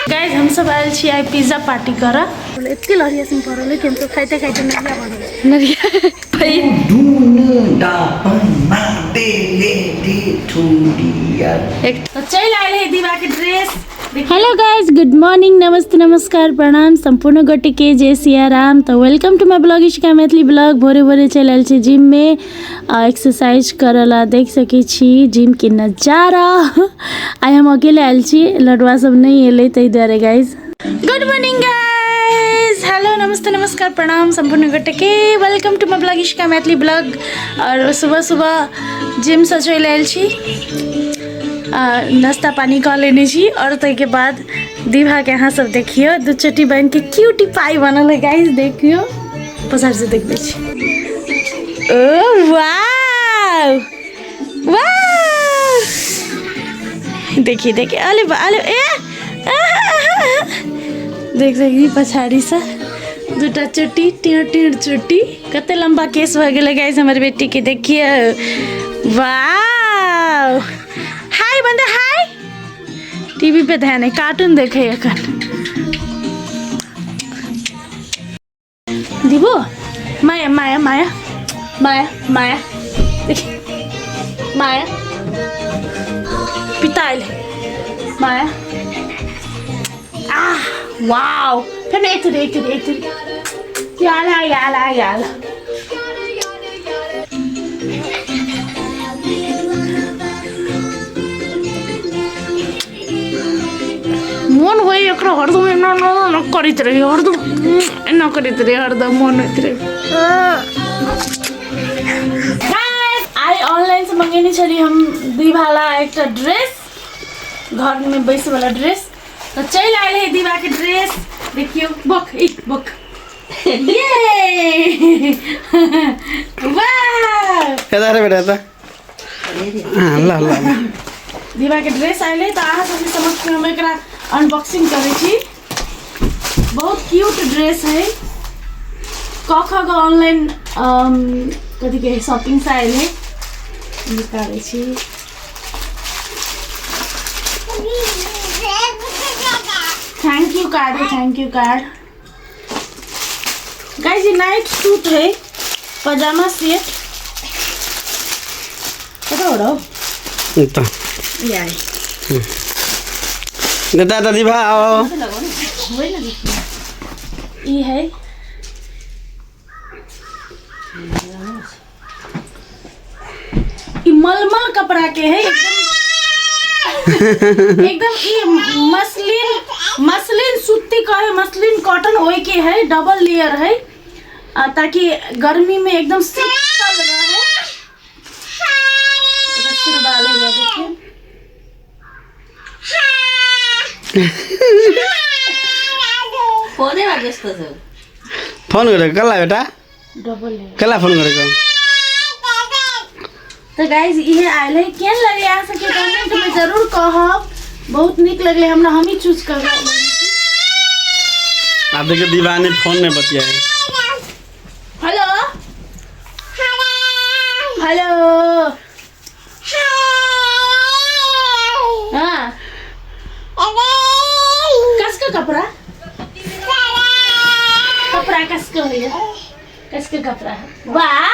Guys हम सब आयल छी आइ पिज्जा पार्टी करऽ। एते लहरिया सिंह पड़ल है कि हम सब खाइते खाइते नरिया बनल। नरिया एक तो चलि आयल है दीवा के dress. Hello guys, good morning, नमस्ते, नमस्कार, प्रणाम संपूर्ण गोटे के, जय सिया राम। तो welcome to my blog Ishika Maithili blog. भोरे भोरे चलि आयल छी जिम में एक्सरसाइज करला। देख सकै छी जिम के नजारा। आइ हम अकेले आयल छी, लडुआ सब नहीं एलै ताहि दुआरे। Guys good morning guys, hello, नमस्ते, नमस्कार, प्रणाम संपूर्ण गोटे के, welcome to my blog Ishika Maithili blog. और सुबह सुबह जिम से चलि आयल छी, नाश्ता पानी कऽ लेने छी। और ताहिके बाद दीभा के अहाँ सब देखियौ, दू चोटी बान्हि के क्यूटी पाई बनल है। गाइस देखियौ, पसार से देखबै छी। ओ वाव वाव, देखिए देखिए, अले अले ए देख सकली पछाड़ी से दूटा चोटी, टेढ़ टेढ़ चोटी। कते लंबा केस भऽ गेलै गाइस हमर बेटी के, देखिए। वाव, हाय बंदे, हाय। टीवी पे ध्यान है, कार्टून देखे एखन। दिबो माया माया माया माया माया, देखि माया पिताइल माया। आह वाव, फेर एकचोटि एकचोटि एकचोटि, याला याला याला। मोन होइ एकरा हरदम एना एना एना करैत रही, हरदम एना करैत रही, हरदम मोन होइत रही। आइ ऑनलाइन से मंगेने छली हम दीवाला एकटा ड्रेस, घर में बैसे वाला ड्रेस। तो चलि आयल है दीवा के ड्रेस, देखियो। बक ई बक, ये वाह। यता रे बेटा, यता। हाँ, ल ल ल। दीवा के ड्रेस आयल है, तऽ अहाँ सबके समक्ष हम एकरा अनबॉक्सिंग करै छी। बहुत क्यूट ड्रेस है। क ख ग ऑनलाइन कथी के शॉपिंग से आयल है। निकालै छी। Thank you card है, thank you card. Guys ये नाइट सूट है, पजामा सेट। कता हो रहा त यार? यता यता दिभा आओ। वही ना, देखिए ये है। ई मलमल कपड़ा के है, एकदम एकदम। ई मसलिन, मसलिन सूती कहे, मसलिन कॉटन ओई के है। डबल लेयर है ताकि गर्मी में एकदम शीतल रहे। एकर सुरबाल है, देखिए। फोनैमा व्यस्त छौ। फोन गरेको कसलाई बेटा? Double layer. कसलाई फोन गरेको? तऽ गाइज इहे आयल है। केहन लगलै अहाँ सबके कमेंट में जरूर कहब। बहुत नीक लगलै हमरा, हमही चूज करबै। आप देखिए, दीवानी फोन में बतियाए। हेलो हेलो, हाँ, कसको कपड़ा, कपड़ा कसको होइए, कसको कपड़ा है? वाह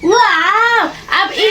वाह, अब ई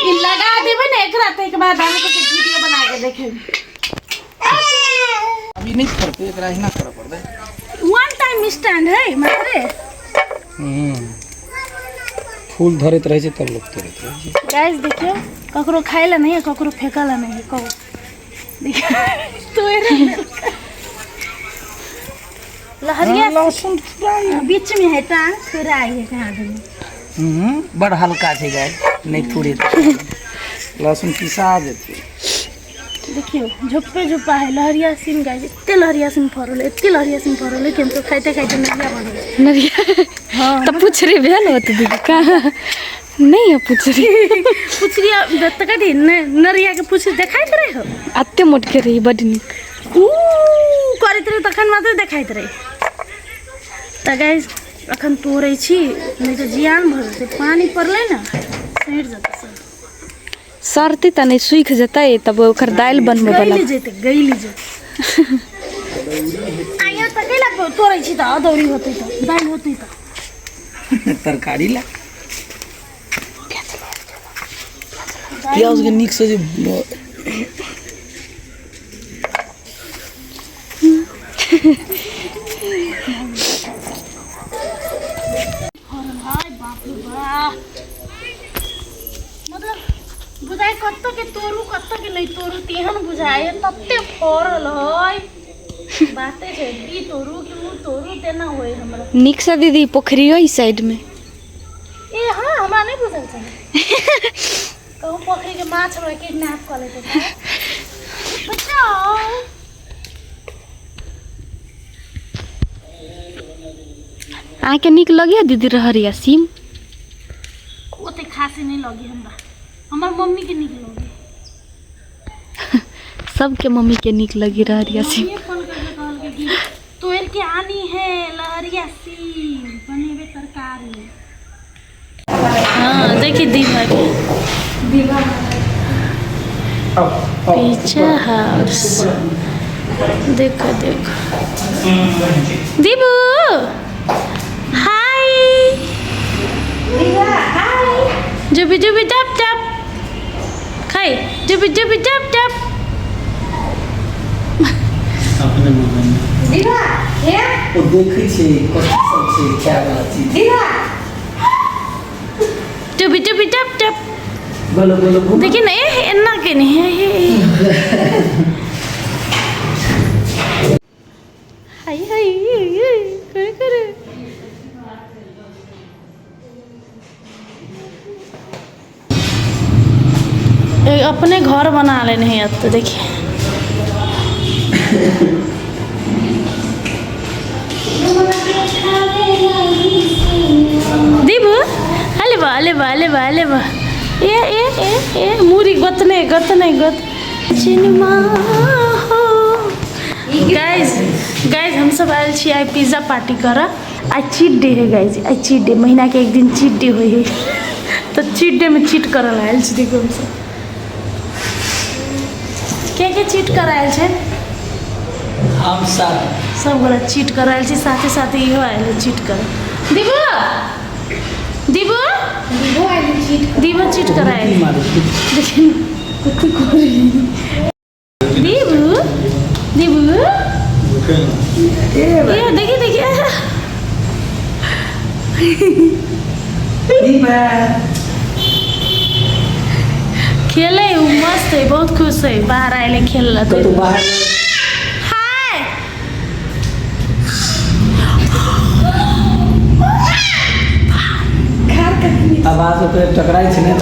ई लगा देबै ने एकरा, ताहिके बाद अहाँ सबके वीडियो बना के देखेबै। अभी नहि पड़तै, एकरा एहिना करऽ पड़तै। वन टाइम स्टैंड है मात्रे। फूल धरैत रहै छै तब लोक तोड़ैत रहै छै। गाइस देखियो, ककरो खाय ला नहीं है, ककरो फेंका ला नहीं है। कहो देखियो, तोड़ लहरिया लहसुन बीच में है, टांग थोड़ा आई है कहाँ दनी। बड़ हल्का छै गाय, नहि थोड़े लहसुन पिसा जेतै। देखियो झुप्पे झुप्पा है लहरिया सीम। गाइस एते लहरिया सीम फरल, एते लहरिया सीम फरल है कि हम सब खाइते खाइते नरिया बनल। नरिया। हाँ। तऽ पुछरी भेल होत दीदी, कहाँ नहीं है पुछरी? पुछरी तऽ कथी नरिया के पुछरी देखाइत रहे हो? अते मोट के रही, बड नीक। ऊ करैत रहे तखन मात्र देखाइत रहे। तऽ गाइस अखन तोड़ै छी, नहि तऽ जियान भऽ जेतै। पानि पड़लै ने, सड़ि जेतै सब। सड़तै तऽ नहि, सूखि जेतै तब ओकर दालि बनबै बला। गैली जेतै, गैली जेतै। आइयो तऽ कैला तोड़ै छी तऽ अदौरी होतै तऽ दालि होतै तऽ तरकारी ला प्याज के नीक से जे हाय बाप रे बा, मतलब बुझाइ कतऽ के तोड़ू कतऽ के नहि तोड़ू तेहन बुझाइ तते फड़ल है। बाते छै ई तोड़ू कि ओ तोड़ू, तेना होय हमरा। नीकसँ दीदी, पोखरियो ई साइडमे। ए हाँ, हमरा नहि बुझल छै। कहूँ पोखरि के माछ हमरा किडनैप कऽ लेतै। बचाओ। अहाँके नीक लगैए दीदी रहरिया सीम? ओते खासे नहि लगे हमरा, हमर मम्मी के नीक लगे। सबके मम्मी के नीक लगी रहरिया सीम। मम्मीए फोन करके कहलकै कि तोड़ के आनी है लहरिया सीम, बनेबे तरकारी। हाँ देखी दीवा के पीछा हाउस, देखो देखो। दीबू हाय, जुबी जुबी टप टप खाई, जुबी जुबी टप टप। अपने मोबाइल में ओ देखै छै कथी सब छै खाय वाला चीज। जुबी जुबी टप टप। बोलो बोलो। देखिए ना, ए एना के नहीं है। हे हाय हाय करे करे। अपने घर बना लेने हैं अब तो। देखिए दीबू, अले बा अले बा अले बा अले बा, ए ए ए ए मूरी गोतने गोतने गोत चिनमा हो। गाइज गाइज, हम सब आयल छी आइ पिज्जा पार्टी करऽ। आइ चीट डे है गाइज, आइ चीट डे। महीना के एक दिन चीट डे होइ है, तऽ चीट डे में चीट करऽ लए आयल छी। देखो, हम सब के के चीट करऽ आयल छै? हम सब। सब गोरा चीट करऽ आयल छी, साथे साथे इहो आयल है चीट करऽ। दीबू दीबू दीबू चीट करऽ आयल। देखिन कथी करी। दीबू दीबू, ये देखिए देखिए। खेले उ मस्त है, बहुत खुश है। बाहर आयल खेल ला। कतौ बाहर। हाय। आवाज ओकरे टकराइ छै ने।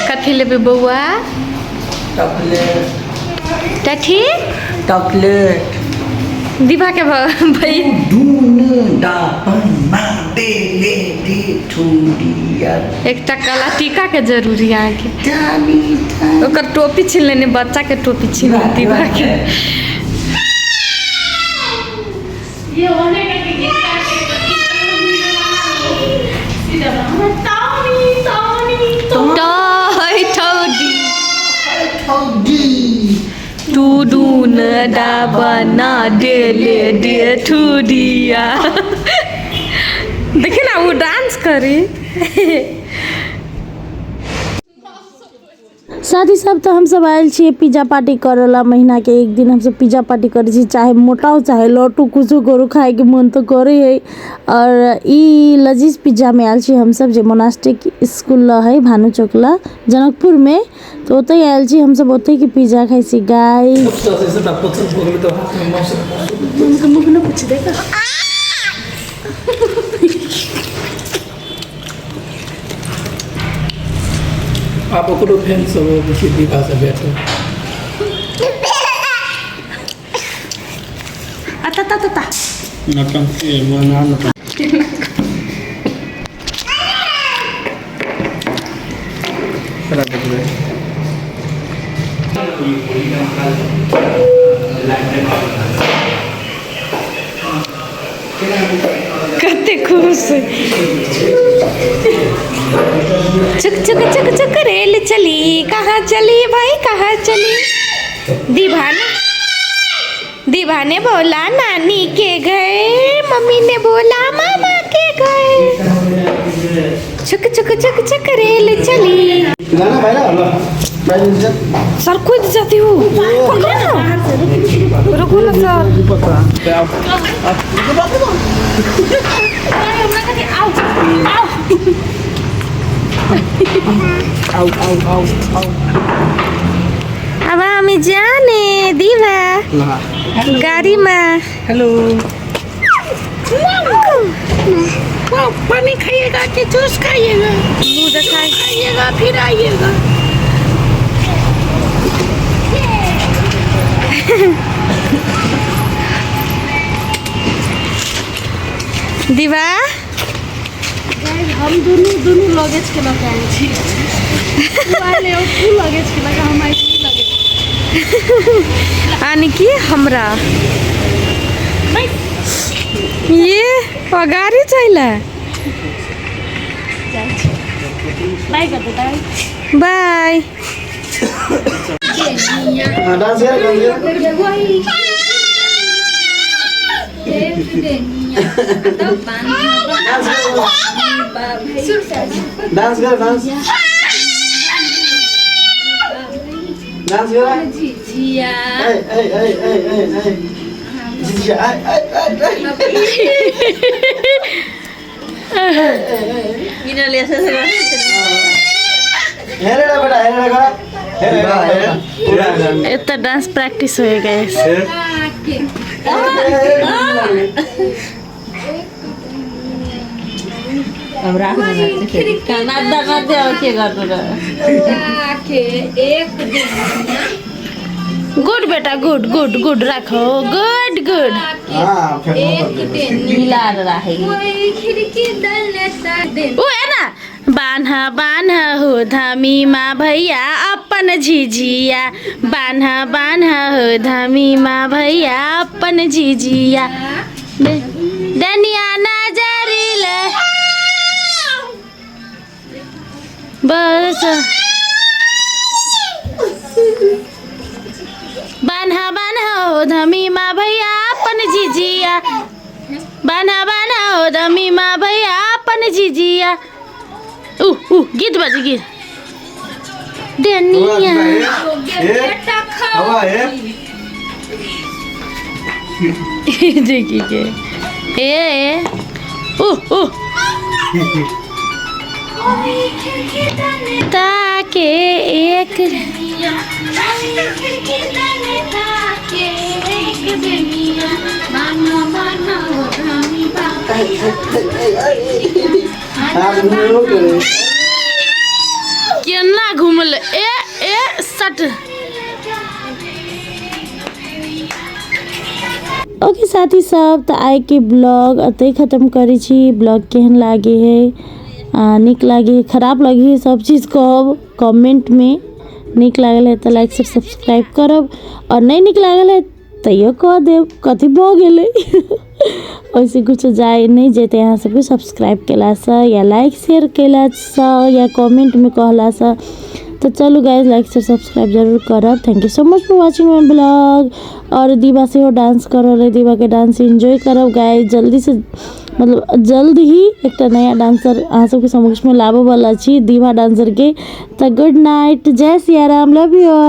कथी लेबै बौआ? चॉकलेट। कथी? चॉकलेट। दीपा के भई दून डापन मा दे ले दे ठुडिया। एकटा काला टीका के जरूरी अहाँके। जानी। ओकर टोपी छीन लेने, बच्चा के टोपी छीन लेने दीपा के। ये होने का कि गीत गा के सीधा तानी तानी। टहै ठौडी। ठौडी। टू डून डाबना डेले डे ठुडिया। देखी ना, वो डांस करी। साथ ही साथ तऽ हमसब आयल छियै पिज्जा पार्टी करऽ ला। महीना के एक दिन हमसब पिज्जा पार्टी करै छी, चाहे मोटाउ चाहे लौटू, कुछो करू, खायके मन तऽ करै है। और ई लजीज पिज्जा में आयल छी हमसब, जे मोनास्टिक स्कूल ल है भानु चौक ल जनकपुर में, तऽ ओतहि आयल छी हमसब, ओतहि के पिज्जा खाइ छी गाइस। मम्मी के मुख न पूछ देगा। आब ओकरो फैन सब अबै छै दीपा से भेट। आता ता ता ता। नौटंकी बना नौटंकी। खराब हो गया। कते खुश। चुक चुक चुक चुक रेल चली, कहाँ चली भाई कहाँ चली। दीवा ने बोला नानी के गए, मम्मी ने बोला मामा के गए। चुक चुक चुक चुक रेल चली। सर कूद जाती हूँ, पकड़ो ना, रुको ना सर। अब हमें जाने दीवा गाड़ी में। हेलो, पानी खाइएगा कि जूस खाइएगा? मुँह दिखाई खाइएगा फिर आइएगा। दीवा हम दुनू दुनू लगेज के लऽ आयल छी। उ आयल ओ लगेज के लऽ, हम आयल लगेज। यानी कि हमरा ये पगारी चाहिए। बाय कर दो, बाय बाय। डांस कर। डांस कर, डांस डांस कर। ए ए ए ए ए ए झिझिया, ए ए ए हेरे बेटा, हेरे कर, हेरे हेरे। एतऽ डांस प्रैक्टिस होय गए। गुड बेटा, गुड गुड गुड, रखो, गुड गुड। हां फिर ओ है ना, बान्हा बान्हा हो धामी माँ भैया अपन झिझिया, बान्हा बान्हा हो धामी माँ भैया अपन झिझिया, डनिया नजरी ले बस। बान्हा बान्हा हो धामी माँ भैया अपन झिझिया, बान्हा बान्हा हो धामी माँ भैया अपन झिझिया। उ उ गीत बाजी गीत डनिया। हवा है। देखी के ए ए उ उ ताके एक केना घुमल ए ए सट। ओके साथी सब, तो आइ के ब्लॉग अतै खत्म करै छी। ब्लॉग केहन लागे है, नीक लागे है, खराब लागे है, सब चीज़ कहब कमेंट में। नीक लागल है तो लाइक से सब्सक्राइब करब, और नहीं नीक लागल है तैयो कह देब कथी भऽ गेलै। ओहिसँ कुछो जाय नहीं जेतै अहाँ सबके सब्सक्राइब केलासँ या लाइक शेयर केलासँ या कमेंटमे कहलासँ। तो चलू गाइस, लाइक शेयर सब्सक्राइब जरूर करब। Thank you so much for watching my blog. और दीवा सेहो डांस कर रहल है, दीवा के डांस एंजॉय करब गाइस। जल्दी से मतलब जल्द ही एकटा नया डांसर अहाँ सबके समक्ष में लाबऽ वाला छी, दीवा डांसर के। तो गुड नाइट, जय सियाराम, लव you all.